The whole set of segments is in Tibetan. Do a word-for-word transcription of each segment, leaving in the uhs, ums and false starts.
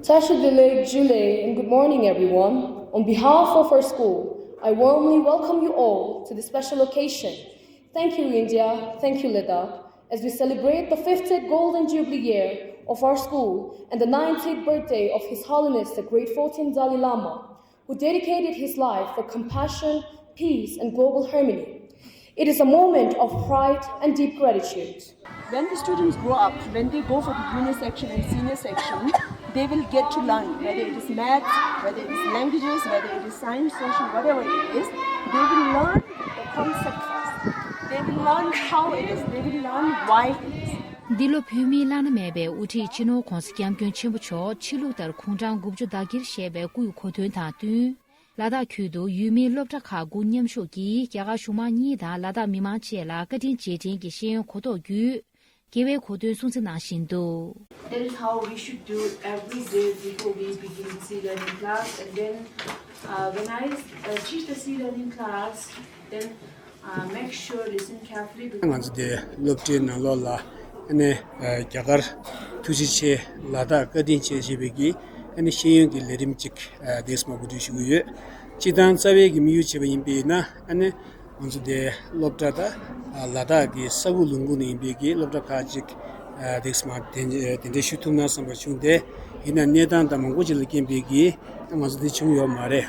Sasha Dele Jule and good morning, everyone. On behalf of our school, I warmly welcome you all to this special occasion. Thank you, India. Thank you, Ladakh. As we celebrate the fiftieth Golden Jubilee year of our school and the ninetieth birthday of His Holiness the Great fourteenth Dalai Lama, who dedicated his life for compassion, peace, and global harmony. It is a moment of pride and deep gratitude. When the students grow up, when they go for the junior section and senior section, they will get to learn, whether it is maths, whether it is languages, whether it is science, social, whatever it is, they will learn the concept first. They will learn how it is, they will learn why it is. འདི་ལོ་བོད་མིའི་བླ་ན་མེད་པའི་དབུ་ཁྲིད་སྤྱི་ནོར་༧གོང་ས་༧སྐྱབས་མགོན་ཆེན་པོ་མཆོག་ཕྱི་ལུགས་ལྟར་དགུང་གྲངས་དགུ་བཅུ་ཟླ་བསྒྱུར་ཞེས་པའི་སྐུའི་གོ་སྟོན་དང་བསྟུན། ལ་དྭགས་ཁུལ་དུ་ཡུལ་མིའི་སློབ་གྲྭ་ཁག་དགུ་མཉམ་ཞུགས་ཀྱིས་རྒྱ་གར་གཞུང་མང་གཉིས་དང་ལ་དྭགས་མི་མང་བཅས་ལ་བཀའ་དྲིན་རྗེས་དྲན་གྱི་ཤེས་ཡོན་གོ་རྟོགས་བརྒྱུད། དགེ་བའི་གོ་སྟོན་སྲུང་བརྩི་གནང་བཞིན་འདུག། That is how we should do every day before we begin the C learning class. And then, uh, when I, uh, teach the C learning class, then, uh, make sure listen carefully because ང་ཚོ་དེ་སློབ་གྲྭའི་ནང་ལོགས་ལ་ཨ་ནི་རྒྱ་གར་ཐུགས་རྗེ་ཆེ་ལ་དྭགས་བཀའ་དྲིན་ཆེ་ཞེས་པའི་གི་ཨ་ནི་ཤེས་ཡོན་གྱི་ལས་རིམ་གཅིག་དེ་སྔ་གོ་སྒྲིག་ཞུ་གི་ཡོད། སྤྱིར་བཏང་རྩ་བའི་གི་དམིགས་ཡུལ་བྱས་པ་ཡིན་པས་ན་ཨ་ནི། ང་ཚོ་དེ་སློབ་གྲྭ་དང་ལ་དྭགས་ཀྱི་ས་ཁུག་ལུང་ཁུག་ནས་ཡིན་པའི་གི་སློབ་གྲྭ་ཁག་ཅིག་དེ་སྔ་དེ་འདྲ་ཞུ་ཐུབ་ན་བསམ་པ་བྱུང་སྟེ། ཡིན་ན་གནས་སྟངས་དང་མང་པོ་ཅིག་ལ་རྐྱེན་པས་གི་ང་ཚོ་དེ་བྱུང་ཡོད་མ་རེད།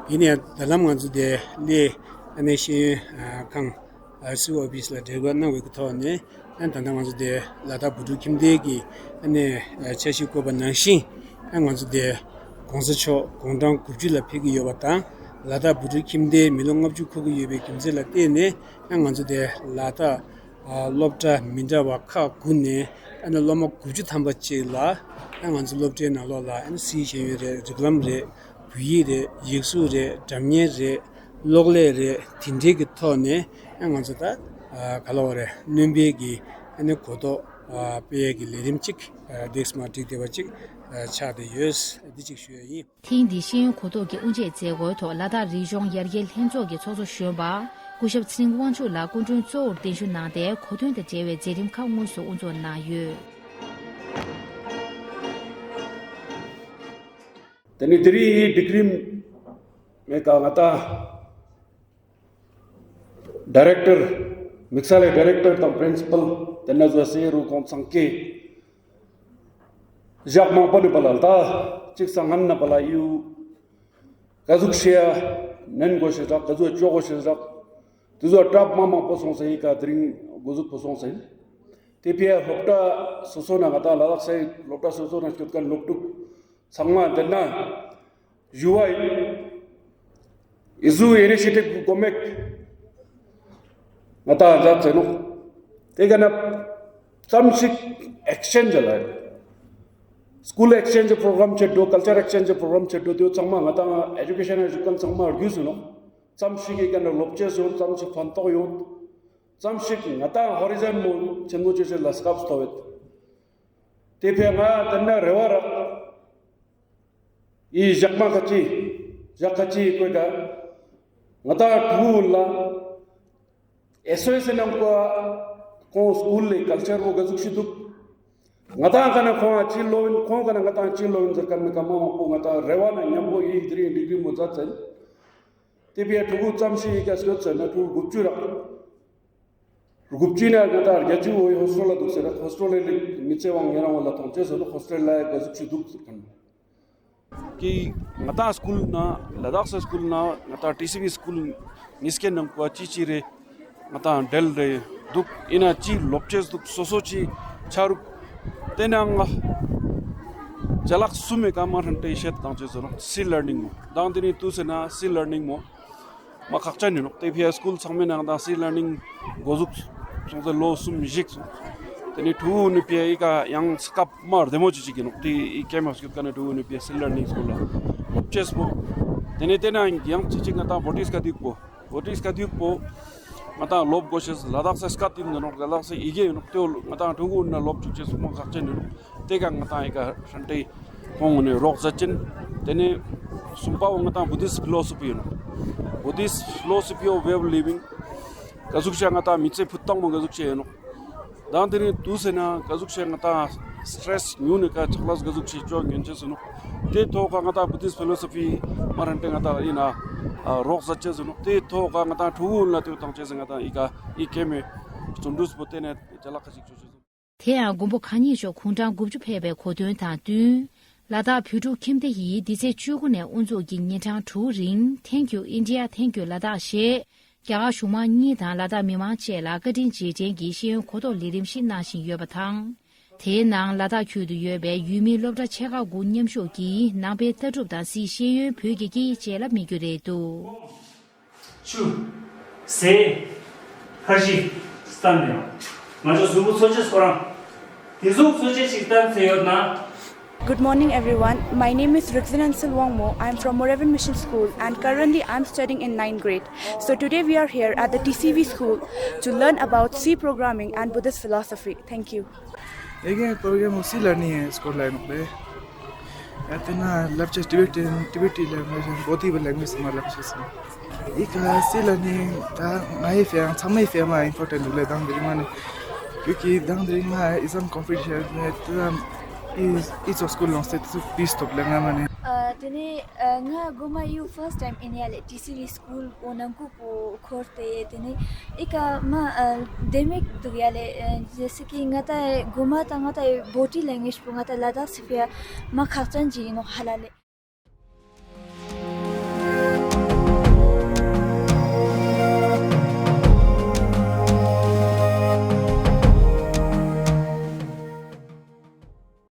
ཡིན་ནའི་ད་ལམ་ང་ཚོ་དེ་སླེ་ཨ་ནེ་ཤེས་ཡོན་ཁང་སི་ཨོ་ཕི་སི་ལ་འབྲེལ་བ་གནང་བའི་གི་ཐོག་ནས་ད་ལྟ་ང་ཚོ་དེ་ལ་དྭགས་བོད་ཕྲུག་ཁྱིམ་སྡེ་གི་ཨ་ནེ་འཆར་གཞི་བཀོད་པ་ནང་བཞིན་ང་ཚོ་དེ་གོང་ས་མཆོག་དགུང་གྲངས་དགུ་བཅུ་ལ་ཕེབས་ཀྱི་ཡོད་པ་དང་། ལ་དྭགས་བོད་ཕྲུག་ཁྱིམ་སྡེའི་མི་ལོ་ལྔ་བཅུ་འཁོར་གྱི་ཡོད་པའི་རྒྱུ་མཚན་ལ་བརྟེན་ནས་ང་ཚོ་དེ་ལ་དྭགས་སློབ་གྲྭ་མི་འདྲ་བ་ཁག་དགུ་ནས་སློབ་མ་དགུ་བཅུ་ཐམ་པ་ཅིག་ལ་ང་ཚོ་སློབ་གྲྭའི་ནང་ལོགས་ལ་སིའི་ཤེས་ཡོན་རེད། རིགས་ལམ་རེད། བོད་ཡིག་རེད། ཡིག་གཟུགས་རེད། སྒྲ་སྙན་རེད། གློག་ཀླད་རེད། དེ་འདྲའི་གི་ཐོག་ནས་ང་ཚོ་ད་ག་ལ་བ་རེད། སྣོན་པའི་གི་གོ་རྟོགས་སྤེལ་ཡས་ཀྱི་ལས་རིམ་གཅིག་དེ་སྔ་བསྒྲིགས་བསྡད་པ་ཅིག་ཆགས་བསྡད་ཡོད། འདི་གཅིག་ཞུ་ཡ་ཡིན། ཐེངས་འདིའི་ཤེས་ཡོན་གོ་རྟོགས་ཀྱི་དབུ་འབྱེད་མཛད་སྒོའི་ཐོག་ལ་དྭགས་རིག་གཞུང་ཡར་རྒྱས་ལྷན་ཚོགས་ཀྱི་ཚོགས་གཙོ་གཞོན་པ་སྐུ་ཞབས་ཚེ་རིང་དབང་ཕྱུག་ལགས་སྐུ་མགྲོན་གཙོ་བོར་གདན་ཞུ་གནང་སྟེ། གོ་སྟོན་དང་འབྲེལ་བའི་མཛད་རིམ་ཁག་དངོས་སུ་དབུ་འཛུགས་གནང་ཡོད། དེ་ནས་དེ་རིང་འདི་སྒྲིག་རིམ་མེད་ཀ་ང་ད་ཌའི་རེག་ཊར་དམིགས་བསལ་ལས་ཌའི་རེག་ཊར་དང་པི་རིན་སི་པལ་དེ་ནས་བཟོ་སའི་རུ་ཁོང་ཚང་ཀེ་ཞག་མང་པོ་ནས་པ་ལ་ད་གཅིག་སང་ངན་ན་པ་ལ་ཡུ་ག་ཟུག་ཤེས་ཡ་ནན་དགོས་ཤེས་རག་ག་ཟུག་ལྕོག་དགོས་ཤེས་རག་དེ་ཚོ་གྲབས་མ་མང་པོ་སོང་ས་ཡི་ག་དེ་རིང་འགོ་འཛུགས་པོ་སོང་ས་ཡིན། དེ་ཕི་ཡ་སློབ་གྲྭ་སོ་སོ་ན་ང་ད་ལ་དྭགས་སའི་སློབ་གྲྭ་སོ་སོ་ན་སྐྱོད་མཁན་སློབ་ཕྲུག་ཚང་མ་འདི་ན་ཞུ་བ་ཡིན། ཨི་ཟུ་ཨི་ནི་ཤི་ཊིབ་གི་གོ་མེག་ང་ད་མཛད་ཚེ་ནོ། དེ་ག་ན་ཙམ་ཞིག་ཨེག་སི་ཅེན་ཇི་ལ་ཡིན། སྐུལ་ཨེག་སི་ཅེན་ཇི་པོ་རོ་གྷ་རམ་བྱེད་འགྲོ། ཀལ་ཅར་ཨེག་སི་ཅེན་ཇི་པོ་རོ་གྷ་རམ་བྱེད་འགྲོ། དེ་ཚང་མ་ང་ད་ཨེ་ཌུ་ཀེ་ཤན་ནང་ཞུགས་མཁན་ཚང་མ་རྒྱུས་སུ་ནོ། ཙམ་ཞིག་གི་ག་ན་སློབ་ཆས་ཡོད། ཙམ་ཞིག་ཕན་ཐོགས་ཡོད། ཙམ་ཞིག་ང་ད་ཧོ་རི་ཛོན་མོ་ཆེན་མོ་ཆེ་ཆེ་ལ་སྐབས་སྟོ་བེད། དེ་ཕེ་ང་དེ་ན་རེ་བ་རག་ཡི་ཞག་མ་ཁ་ཅི་ཞག་ཁ་ཅི་ཀོ་ད་ང་ད་ཐུ་ལ་ཨེ་སོ་ཨེ་སི་ནང་ཀོ་ཁོང་སྐུལ་ལས་ཀལ་ཅར་བོ་ག་ཟུག་ཤི་འདུག་ང་ད་ག་ན་ཁོང་ཅི་ལོ་ཡིན། ཁོང་ག་ན་ང་ད་ཅི་ལོ་ཡིན་ཟེར་མཁན་མི་ག་མ་མང་པོ་ང་ད་རེ་བ་ན་མཉམ་པོ་ཡི་དེ་རིང་འགྲིག་རིང་མོ་མཛད་ཚེ། དེ་ཕེ་ཕྲུ་གུ་ཙམ་ཞིག་ཡི་ག་སྐྱོད་ཚེ་ན་ཕྲུ་གུ་དགུ་བཅུ་རག་དགུ་བཅུ་ན་ང་ད་རྒྱ་ཆུ་བོ་ཡི་ཧོ་སི་ཊེལ་ལ་འདུག་ཟེར། ཧོ་སི་ཊེལ་ལ་མི་ཚེ་དབང་ངེ་རང་བ་ལ་ཐོང་ཅེས་ཟེར་ནོ། ཧོ་སི་ཊེལ་ལ་ག་ཟུག་ཅིག་འདུག་ཟེར་མཁན་གི་ང་ད་སྐུལ་ན་ལ་དྭགས་སི་སྐུལ་ན་ང་ད་ཊི་སི་བི་སྐུལ་ངེས་སྐད་ནང་བ་ཅི་ཅི་རེད། ང་ད་འབྲེལ་རེད་འདུག་ཡིན་ན་ཅི་ལོབ་ཅེས་འདུག་སོ་སོ་ཅི་ཆ་རུག་དེ་ནང་ཅ་ལག་གསུམ་མེད་ཀ་མ་ཧྲན་ཏེ་བཤད་བཏང་ཅེས་ཟེར་ནོ། སི་ལར་ནིང་མོ་དང་དེ་ནི་ཏུ་ཟེར་ན་སི་ལར་ནིང་མོ། མ་ཁག་ཅན་ཡིན་ནོག་དེ་ཕི་ཡ་སྐུལ་ཚང་མའི་ནང་དང་སི་ལར་ནིང་འགོ་འཛུགས་སོང་ཚེ་ལོ་གསུམ་བཞི་སོང་། དེ་ནས་ཕྲུ་གུ་ནི་ཕི་ཡ་ཨི་ཀ་ཡང་སྐབས་མ་བདེ་མོ་ཅིག་ཅིག་ཡིན་ནོག་དེ་ཨི་ཀེ་མ་སྐྱོད་ཀ་ནས་ཕྲུ་གུ་ནི་ཕི་ཡ་སི་ལར་ནིང་སྐུལ་ལ་ལོབ་ཅེས་པོ། དེ་ནས་དེ་ན་ཡང་ཅིག་ཅིག་ང་དང་བོ་ཊི་སི་ཀ་དུག་པོ་བོ་ཊི་སི་ཀ་དུག་པོ་ང་དང་ལོབ་དགོས་ཤེས་ལ་དྭགས་སི་སྐད་ཡིན་ནོག་ལ་དྭགས་སི་ཨི་གེ་ཡིན་ནོག་དེ་ང་དང་ཕྲུ་གུ་ན་ལོབ་ཅུག་ཅེས་སོང་མ་ཁག་ཅན་ཡིན་ནོག་དེ་ག་ང་དང་ཨི་ཀ་ཧྲན་ཏེ་ཁོང་ནས་རོགས་མཛད་ཅན། དེ་ནས་གསུམ་པ་བོ་ང་དང་བུ་དིསི་ཕི་ལོ་སོ་ཕི་ཡིན་ནོག་བུ་དིསི་ཕི་ལོ་སོ་ཕི་ཨོ་ཝེ་ཨོ་ལི་ཝིང་། ག་ཟུག་བྱས་ང་དང་མི་ཚེ་ཕུ་ཏང་མོ་ག་ཟུག་བྱས་ཡིན་ནོག་དང་དེ་ནས་དུ་ཟེར་ན་ག་ཟུག་བྱས་ང་དང་ སི་ཊེ་རེ་སི་ཉུང་ནས་ཀ་ཆག་ལས་ག་ཟུག་ཆེ་ཅོག་ཉན་ཆེ་ཟེར་ནོ། དེ་ཐོག་ཀ་ང་ཏང་བུ་དིསྟ་ཕི་ལོ་སོ་ཕི་མ་རན་ཏེ་ང་ཏང་ཡིན་ན་རོགས་ཟ་ཆེ་ཟེར་ནོ། དེ་ཐོག་ཀ་ང་ཏང་ཕྲུ་གུ་ལ་དེ་དང་ཆེ་ཟེར་ང་ཏང་ཨི་ཀ་ཨི་ཀེ་མེ་བརྩོན་འགྲུས་པོ་བརྟེན་ནས་ཅ་ལག་ཁ་ཅིག་ཅོ་ཆེ་ཟེར། དེ་ཡང་མགོན་པོ་གང་ཉིད་མཆོག་དགུང་གྲངས་དགུ་བཅུ་ཕེབས་པའི་གོ་སྟོན་དང་བསྟུན། ལ་དྭགས་བོད་ཕྲུག་ཁྱིམ་སྡེ་ཡིས་འདི་ཚེས་བཅུ་དགུ་ནས་དབུ་འཛུགས་ཀྱིས་ཉིན་གྲངས་དྲུག་རིང་Thank You India, Thank You Ladakh ཞེས་རྒྱ་གར་གཞུང་མང་གཉིས་དང་ལ་དྭགས་མི་མང་བཅས་ལ་བཀའ་དྲིན་རྗེས་དྲན་གྱི་ཤེས་ཡོན་གོ་རྟོགས་ལས་རིམ་ཞིག་གནང་བཞིན་ཡོད་པ་དང་། དེའི་ནང་ལ་དྭགས་ཁུལ་དུ་ཡོད་པའི་ཡུལ་མིའི་སློབ་གྲྭ་ཆེ་ཁག་དགུ་མཉམ་ཞུགས་ཀྱིས་ནང་པའི་ལྟ་གྲུབ་དང་སྲིད་ཤེས་ཡོན་བོད་ཀྱི་སྐད་ཡིག་བཅས་ལ་དམིགས་རྒྱུ་རེད་འདུག་ཆུ། ཟས། ཁར་ཤི། སྟན་ཡོད། ང་ཚོ་གཟུགས་པོ་འཚོ་བྱེད་ཁོ་རང་། དེ་གཟུགས་འཚོ་བྱེད་ཅིག་སྟན་ཚེ་ཡོད་ན། Good morning, everyone. My name is Rukzin Ansil Wangmo. I'm from Moravian Mission School, and currently I'm studying in ninth grade. So today we are here at the T C V school to learn about C programming and Buddhist philosophy. Thank you. Again, program of C learning is called like that. ཡ་དེ་ན་བསླབ་བྱ་Tibetan, Tibetan language and Bodhi language ཚང་མ་བསླབ་བྱ་སོང་། ཨི་ཀ་སི་ལ་ནི་ད་ང་ཡི་ཕན་ཚང་མའི་ཕན་མ་important འདུག་ལེ། དང་དེ་རིང་མ་ནི་ཀྱུ་ཀི་དང་དེ་རིང་མ་exam competition ནི་དེ་ཨི་ཨི་ཚོ་སྐུལ་ལོངས་སེ་དུ་peace ཐོབ་ལེ་ང་མ་ནི། ཨ་དེ་ནི་ཨ་ང་གོ་མ་you first time in ཡ་ལེ། T C V school གོ་ནང་ཀུ་པོ་འཁོར་ཏེ་དེ་ནི་ཨི་ཀ་མ་ཨ་དེ་མིག་འདུག་ཡ་ལེ། ཨ་ཇེ་སི་ཀི་ང་ད་གོ་མ་ད་ང་ད་Bodhi language པོ་ང་ད་ལ་དྭགས་སི་ཕི་ཡ་མ་ཁག་ཅན་ཅིག་ཡིན་ནོ་ཧ་ལ་ལེ།